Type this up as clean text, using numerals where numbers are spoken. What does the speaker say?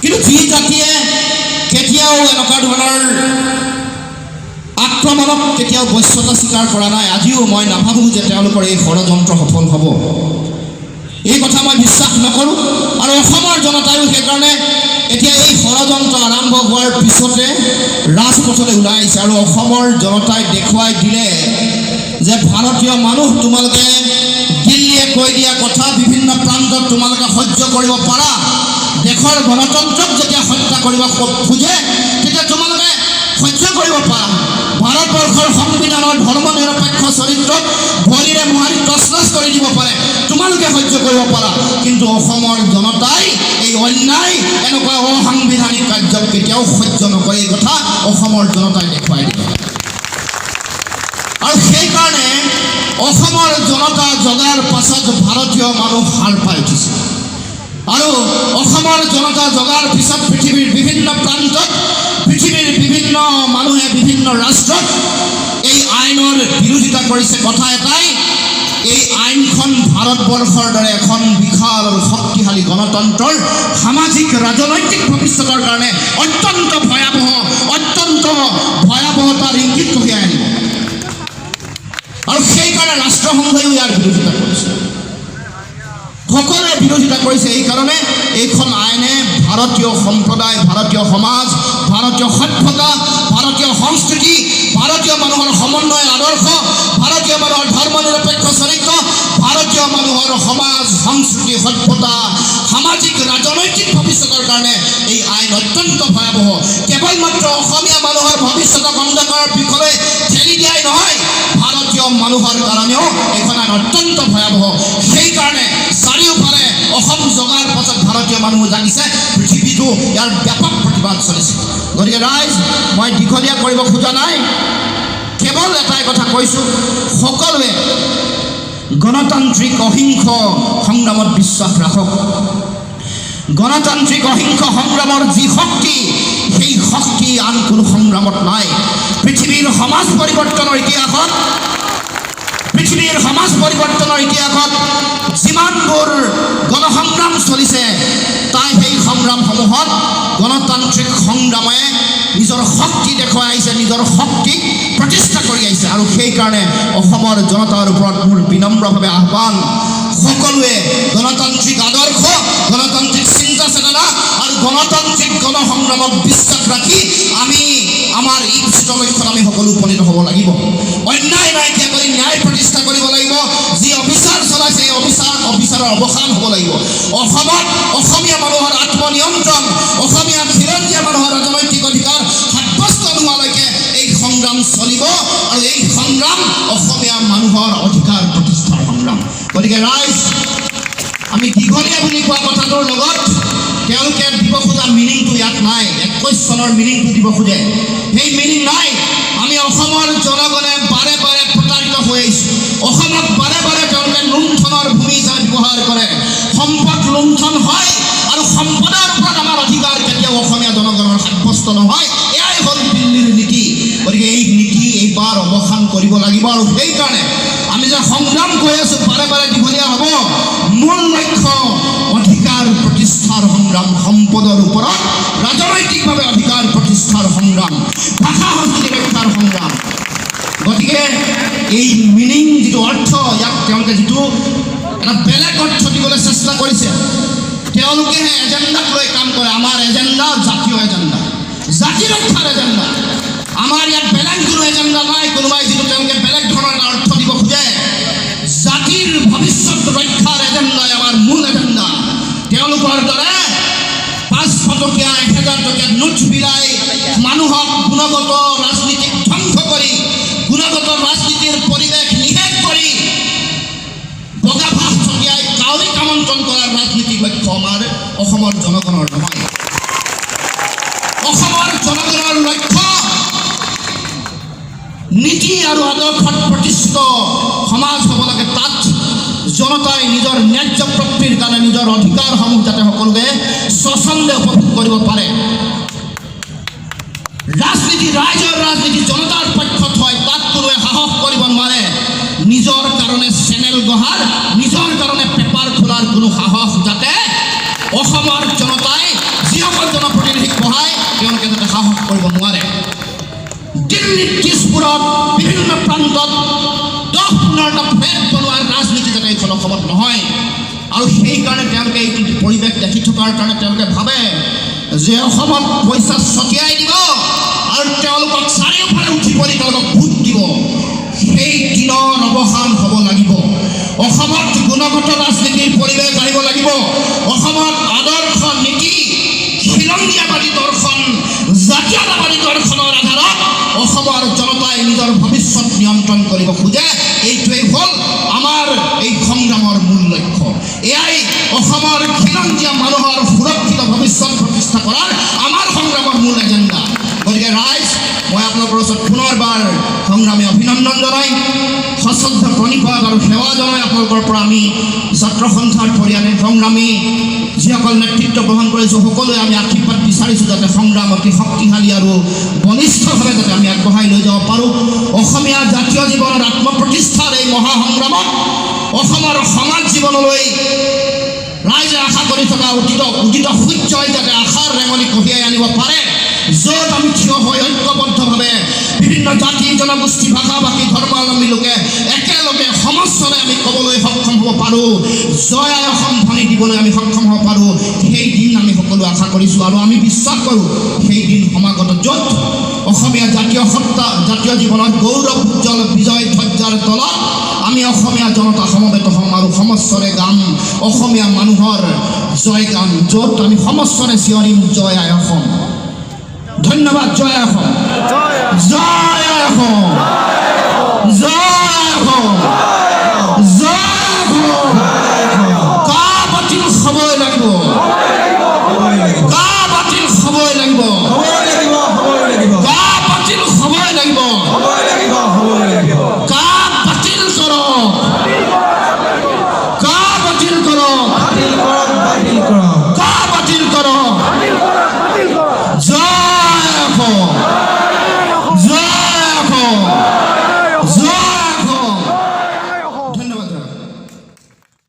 কিন্তু যি জাতিয়ে কেতিয়াও এনেকুৱা ধৰণৰ আক্ৰমণক কেতিয়াও বশ্যতা স্বীকাৰ কৰা নাই, আজিও মই নাভাবোঁ যে তেওঁলোকৰ এই ষড়যন্ত্ৰ সফল হ'ব। এই কথা মই বিশ্বাস নকৰোঁ। আৰু অসমৰ জনতায়ো সেইকাৰণে এতিয়া এই ষড়যন্ত্ৰ আৰম্ভ হোৱাৰ পিছতে ৰাজপথলৈ ওলাই আহিছে। আৰু অসমৰ জনতাই দেখুৱাই দিলে যে ভাৰতীয় মানুহ, তোমালোকে দিল্লীয়ে কৈ দিয়া কথা বিভিন্ন প্ৰান্তত তোমালোকে সহ্য কৰিব পাৰা, দেশৰ গণতন্ত্ৰক যেতিয়া হত্যা কৰিব খোজে, তেতিয়া তোমালোকে সহ্য কৰিব পাৰা, ভাৰতবৰ্ষৰ সংবিধানৰ ধৰ্ম নিৰপেক্ষ চৰিত্ৰক ভৰিৰে মোহাৰি তচনচ কৰি দিব পাৰে, তোমালোকে সহ্য কৰিব পাৰা, কিন্তু অসমৰ জনতাই এই অন্যায়, এনেকুৱা অসাংবিধানিক কাৰ্যক কেতিয়াও সহ্য নকৰে। এই কথা অসমৰ জনতাই দেখুৱাই দিলে। আৰু সেইকাৰণে অসমৰ জনতা জগাৰ পাছত ভাৰতীয় মানুহ সাৰ পাই উঠিছে। আৰু অসমৰ জনতা জগাৰ পিছত পৃথিৱীৰ বিভিন্ন প্ৰান্তত, পৃথিৱীৰ বিভিন্ন মানুহে বিভিন্ন ৰাষ্ট্ৰত এই আইনৰ বিৰোধিতা কৰিছে। কথা এটাই, এই আইনখন ভাৰতবৰ্ষৰ দৰে এখন বিশাল আৰু শক্তিশালী গণতন্ত্ৰৰ সামাজিক, ৰাজনৈতিক ভৱিষ্যতৰ কাৰণে অত্যন্ত ভয়াৱহ, অত্যন্ত ভয়াৱহতাৰ ইংগিত কঢ়িয়াই আনিব। আৰু সেইকাৰণে ৰাষ্ট্ৰসংঘইও ইয়াৰ বিৰোধিতা কৰিছে, সকলোৱে বিৰোধিতা কৰিছে। এইকাৰণে এইখন আইনে ভাৰতীয় সম্প্ৰদায়, ভাৰতীয় সমাজ, ভাৰতীয় সভ্যতা, ভাৰতীয় সংস্কৃতি, ভাৰতীয় মানুহৰ সমন্বয় আদৰ্শ, ভাৰতীয় মানুহৰ ধৰ্ম নিৰপেক্ষ চৰিত্ৰ, ভাৰতীয় মানুহৰ সমাজ, সংস্কৃতি, সভ্যতা, সামাজিক, ৰাজনৈতিক ভৱিষ্যতৰ কাৰণে এই আইন অত্যন্ত ভয়াৱহ। কেৱল মাত্ৰ অসমীয়া মানুহৰ ভৱিষ্যতক অন্ধকাৰৰ দিশলৈ ঠেলি দিয়াই নহয়, ভাৰতীয় মানুহৰ কাৰণেও এইখন আইন অত্যন্ত ভয়াৱহ। সেইকাৰণে চাৰিওফালে অসম জগাৰ পাছত ভাৰতীয় মানুহ জাগিছে, পৃথিৱীতো ইয়াৰ ব্যাপক প্ৰতিবাদ চলিছে। গতিকে ৰাইজ, মই দীঘলীয়া কৰিব খোজা নাই, কেৱল এটাই কথা কৈছোঁ, সকলোৱে গণতান্ত্ৰিক অহিংস সংগ্ৰামত বিশ্বাস ৰাখক। গণতান্ত্ৰিক অহিংস সংগ্ৰামৰ যি শক্তি, সেই শক্তি আন কোনো সংগ্ৰামত নাই। পৃথিৱীৰ সমাজ পৰিৱৰ্তনৰ ইতিহাসত, পৃথিৱীৰ সমাজ পৰিৱৰ্তনৰ ইতিহাসত যিমানবোৰ গণসংগ্ৰাম চলিছে, তাই সেই সংগ্ৰামসমূহত গণতান্ত্ৰিক সংগ্ৰামে নিজৰ শক্তি দেখুৱাই আহিছে, নিজৰ শক্তিক প্ৰতিষ্ঠা কৰি আহিছে। আৰু সেইকাৰণে অসমৰ জনতাৰ ওপৰত মোৰ বিনম্ৰভাৱে আহ্বান, সকলোৱে গণতান্ত্ৰিক আদৰ্শ, গণতান্ত্ৰিক চিন্তা চেতনা আৰু গণতান্ত্ৰিক গণসংগ্ৰামক বিশ্বাস ৰাখি আমি আমাৰ ঈপ্সিত লক্ষ্যত আমি সকলো উপনীত হ'ব লাগিব। অন্যায় নাইকিয়া কৰি ন্যায় প্ৰতিষ্ঠা কৰিব লাগিব। যি অবিচাৰ চলাইছে, এই অবিচাৰৰ অৱসান হ'ব লাগিব। অসমত অসমীয়া মানুহৰ আত্মনিয়ন্ত্ৰণ, অসমীয়া খিলঞ্জীয়া মানুহৰ ৰাজনৈতিক অধিকাৰ সাব্যস্ত নোহোৱালৈকে এই সংগ্ৰাম চলিব। আৰু এই সংগ্ৰাম অসমীয়া মানুহৰ অধিকাৰ প্ৰতিষ্ঠাৰ সংগ্ৰাম। গতিকে ৰাইজ, আমি দীঘলীয়া বুলি কোৱা কথাটোৰ লগত তেওঁলোকে দিব খোজা মিনিংটো ইয়াত নাই। 21 চনৰ মিনিংটো দিব খোজে, সেই মিনিং নাই। আমি অসমৰ জনগণে বাৰে বাৰে প্ৰতাৰিত হৈ আহিছোঁ। অসমক বাৰে বাৰে তেওঁলোকে লুণ্ঠনৰ ভূমি হিচাপে ব্যৱহাৰ কৰে। সম্পদ লুণ্ঠন হয় আৰু সম্পদৰ ওপৰত আমাৰ অধিকাৰ কেতিয়াও অসমীয়া জনগণৰ সাব্যস্ত নহয়। এয়াই হ'ল দিল্লীৰ নীতি। গতিকে এই নীতি এইবাৰ অৱসান কৰিব লাগিব। আৰু সেইকাৰণে আমি যে সংগ্ৰাম কৰি আছোঁ, বাৰে বাৰে দীঘলীয়া হ'ব, মূল লক্ষ্য অধিকাৰ প্ৰতিষ্ঠাৰ সংগ্ৰাম, সম্পদৰ ওপৰত ৰাজনৈতিকভাৱে অধিকাৰ প্ৰতিষ্ঠাৰ সংগ্ৰাম, ভাষা সংস্কৃতি ৰক্ষাৰ সংগ্ৰাম। গতিকে এই মিনিং, যিটো অৰ্থ, ইয়াক তেওঁলোকে যিটো এটা বেলেগ অৰ্থ দিবলৈ চেষ্টা কৰিছে, তেওঁলোকেহে এজেণ্ডাক লৈ কাম কৰে। আমাৰ এজেণ্ডা জাতীয় এজেণ্ডা, জাতি ৰক্ষাৰ এজেণ্ডা। আমাৰ ইয়াত বেলেগ কোনো এজেণ্ডা নাই। কোনোবাই যিটো তেওঁলোকে বেলেগ ধৰণৰ এটা অৰ্থ দিব খোজে, জাতিৰ ভৱিষ্যত ৰক্ষাৰ এজেণ্ডাই আমাৰ মূল এজেণ্ডা। তেওঁলোকৰ দৰে 500 টকীয়া, 1000 টকীয়া নোট বিলাই মানুহক গুণগত ৰাজনীতিক ধ্বংস কৰি, গুণগত ৰাজনীতিৰ পৰিৱেশ নিষেধ কৰি, বগা ভাত ছটিয়াই কাউৰীক আমন্ত্ৰণ কৰাৰ ৰাজনীতিক লক্ষ্য আমাৰ অসমৰ জনগণৰ নহয়। অসমৰ জনগণৰ লক্ষ্য নীতি আৰু আদৰ্শত প্ৰতিষ্ঠিত সমাজ হ'ব লাগে। তাত জনতাই নিজৰ ন্যায্য প্ৰাপ্তিৰ কাৰণে নিজৰ অধিকাৰসমূহ যাতে সকলোকে স্বচ্ছন্দে উপভোগ কৰিব পাৰে। ৰাজনীতি ৰাইজৰ ৰাজনীতি, জনতাৰ পক্ষত হয়, তাত কোনোৱে সাহস কৰিব নোৱাৰে। নিজৰ কাৰণে চেনেল গঢ়াৰ, নিজৰ কাৰণে পেপাৰ খোলাৰ কোনো সাহস যাতে অসমৰ জনতাই, যিসকল জনতাই অসমত নহয়। আৰু সেইকাৰণে তেওঁলোকে এইটো পৰিৱেশ দেখি থকাৰ কাৰণে তেওঁলোকে ভাবে যে অসমত পইচা ছটিয়াই দিব আৰু তেওঁলোকক চাৰিওফালে উঠি পৰি তেওঁলোকক ভোট দিব। সেই দিনৰ অৱসান হ'ব লাগিব। অসমত গুণগত ৰাজনীতিৰ পৰিৱেশ আহিব লাগিব। অসমত আদৰ্শ, নীতি, খিলঞ্জীয়াবাদী দৰ্শন, জাতীয়তাবাদী দৰ্শনৰ আধাৰত অসমৰ জনতাই নিজৰ ভৱিষ্যত নিয়ন্ত্ৰণ কৰিব খোজে। এইটোৱেই হ'ল আমাৰ এই সংগ্ৰামৰ মূল লক্ষ্য। এয়াই অসমৰ খিলঞ্জীয়া মানুহৰ সুৰক্ষিত ভৱিষ্যত প্ৰতিষ্ঠা কৰাৰ আমাৰ সংগ্ৰামৰ মূল এজেণ্ডা। গতিকে ৰাইজ, মই আপোনালোকৰ ওচৰত পুনৰবাৰ সংগ্ৰামী অভিনন্দন জনাই, সশ্ৰদ্ধ প্ৰণিপাত আৰু সেৱা জনাই আপোনালোকৰ পৰা আমি ছাত্ৰ সন্থাৰ পৰিয়ালে, সংগ্ৰামী যিসকল নেতৃত্ব গ্ৰহণ কৰিছোঁ, সকলোৱে আমি আশীৰ্বাদ বিচাৰিছোঁ, যাতে সংগ্ৰাম অতি শক্তিশালী আৰু বলিষ্ঠভাৱে যাতে আমি আগবঢ়াই লৈ যাব পাৰোঁ। অসমীয়া জাতীয় জীৱনৰ আত্মপ্ৰতিষ্ঠাৰ এই মহাসংগ্ৰামত অসমৰ সমাজ জীৱনলৈ ৰাইজে আশা কৰি থকা উদিত উদিত সূৰ্যই যাতে আশাৰ ৰেঙনি কঢ়িয়াই আনিব পাৰে, য'ত আমি থিয় হৈ ঐক্যবদ্ধভাৱে বিভিন্ন জাতি, জনগোষ্ঠী, ভাষা ভাষী, ধৰ্মাৱলম্বী লোকে একেলগে সমস্বৰে আমি ক'বলৈ সক্ষম হ'ব পাৰোঁ, জয় আই অসম ধ্বনি দিবলৈ আমি সক্ষম হ'ব পাৰোঁ, সেই দিন আমি সকলো আশা কৰিছোঁ। আৰু আমি বিশ্বাস কৰোঁ, সেই দিন সমাগত, য'ত অসমীয়া জাতীয় সত্তা, জাতীয় জীৱনৰ গৌৰৱ উজ্জ্বল বিজয় ধ্বজাৰ তলত আমি অসমীয়া জনতা সমবেত হ'ম আৰু সমস্বৰে গাম অসমীয়া মানুহৰ জয় গান, য'ত আমি সমস্বৰে চিঞৰিম, "জয় আই অসম"। ধন্যবাদ। জয় আই অসম, জয় আই অসম, জয় আই অসম, জয় আই অসম। কা বাতিল হ'বই লাগিব। কা বাতিল হ'বই লাগিব। হ'বই লাগিব, হ'বই লাগিব। কা বাতিল হ'বই লাগিব। হ'বই লাগিব, হ'বই লাগিব। কা বাতিল কৰক, কা বাতিল কৰক। বাতিল কৰক, বাতিল কৰক। কা বাতিল কৰক। জয় অসম, জয় অসম।